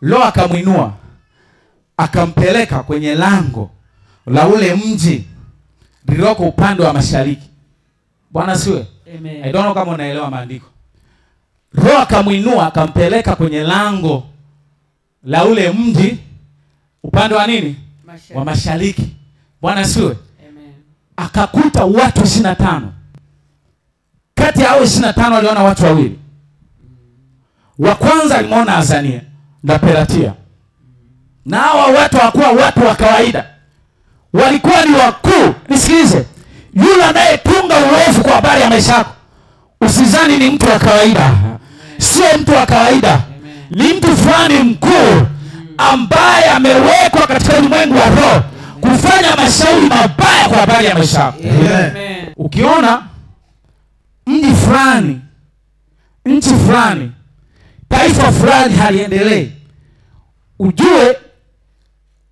Roho akamwinua akampeleka kwenye lango la ule mji lililoko upande wa mashariki. Bwana siwe. Amen. I don't know kama unaelewa maandiko. Roho akamwinua akampeleka kwenye lango la ule mji upande wa nini? Mashariki. Wa mashariki. Bwana siwe. Amen. Akakuta watu 25. Kati ya hao 25 aliona watu wawili. Wa kwanza alimuona Azania na Pelatia. Na hawa watu hawakuwa watu wa kawaida. Walikuwa ni wakuu. Nisikilize. Yule anayetunga uovu kwa habari ya maisha yako, usizani ni mtu wa kawaida. Sio mtu wa kawaida. Ni mtu fulani mkuu ambaye amewekwa katika ulimwengu wa roho kufanya mashauri mabaya kwa habari ya maisha yako. Amen. Ukiona mji fulani, nchi fulani, taifa fulani haliendelei, ujue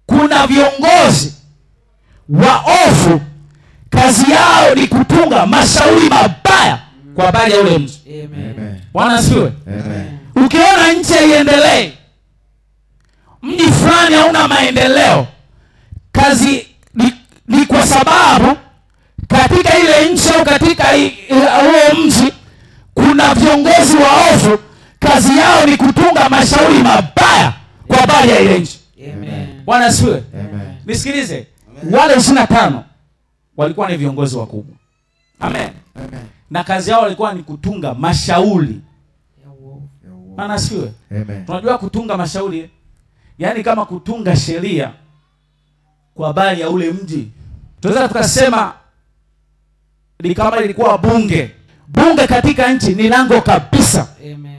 kuna viongozi waovu, kazi yao ni kutunga mashauri mabaya kwa habari ya ule mji. Amen. Bwana asifiwe. Amen. Ukiona nchi haiendelei, mji fulani hauna maendeleo, kazi ni kwa sababu katika ile nchi au katika huo mji kuna viongozi waovu, kazi yao ni kutunga mashauri mabaya kwa habari ya ile nchi. Amen. Bwana asifiwe. Amen. Nisikilize. Wale 25 walikuwa ni viongozi wakubwa. Amen. Amen. Na kazi yao walikuwa ni kutunga mashauri. Bwana asifiwe. Amen. Tunajua kutunga mashauri, yaani kama kutunga sheria kwa habari ya ule mji. Tunaweza tukasema ni kama ilikuwa bunge. Bunge katika nchi ni lango kabisa. Amen.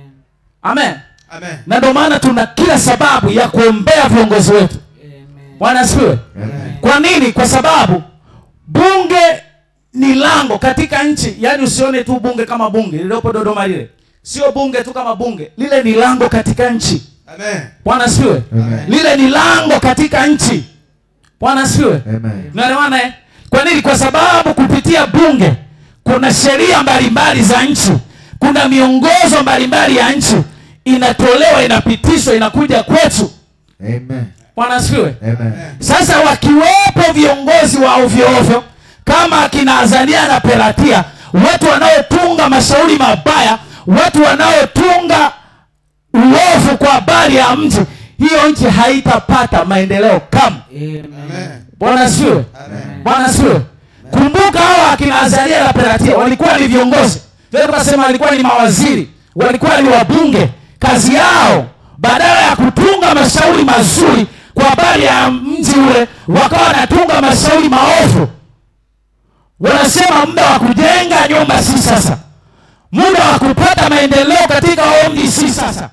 Amen. Amen. Na ndio maana tuna kila sababu ya kuombea viongozi wetu. Amen. Bwana asifiwe. Amen. Kwa nini? Kwa sababu bunge ni lango katika nchi. Yaani usione tu bunge kama bunge lililopo Dodoma lile. Sio bunge tu kama bunge, lile ni lango katika nchi. Amen. Bwana asifiwe. Amen. Lile ni lango katika nchi. Bwana asifiwe. Amen. Unaelewana eh? Kwa nini? Kwa sababu kupitia bunge kuna sheria mbalimbali za nchi, kuna miongozo mbalimbali ya nchi inatolewa, inapitishwa, inakuja kwetu. Amen. Bwana asifiwe. Amen. Sasa wakiwepo viongozi wa ovyo ovyo kama akina Azania na Pelatia, watu wanaotunga mashauri mabaya, watu wanaotunga uovu kwa habari ya mji, hiyo nchi haitapata maendeleo kamwe. Amen. Bwana asifiwe. Amen. Bwana asifiwe. Kumbuka hawa akina Azaria na Pelatia walikuwa ni viongozi. Tunaweza kusema walikuwa ni mawaziri, walikuwa ni wabunge. Kazi yao badala ya kutunga mashauri mazuri kwa habari ya mji ule, wakawa wanatunga mashauri maovu. Wanasema muda wa kujenga nyumba si sasa, muda wa kupata maendeleo katika mji si sasa.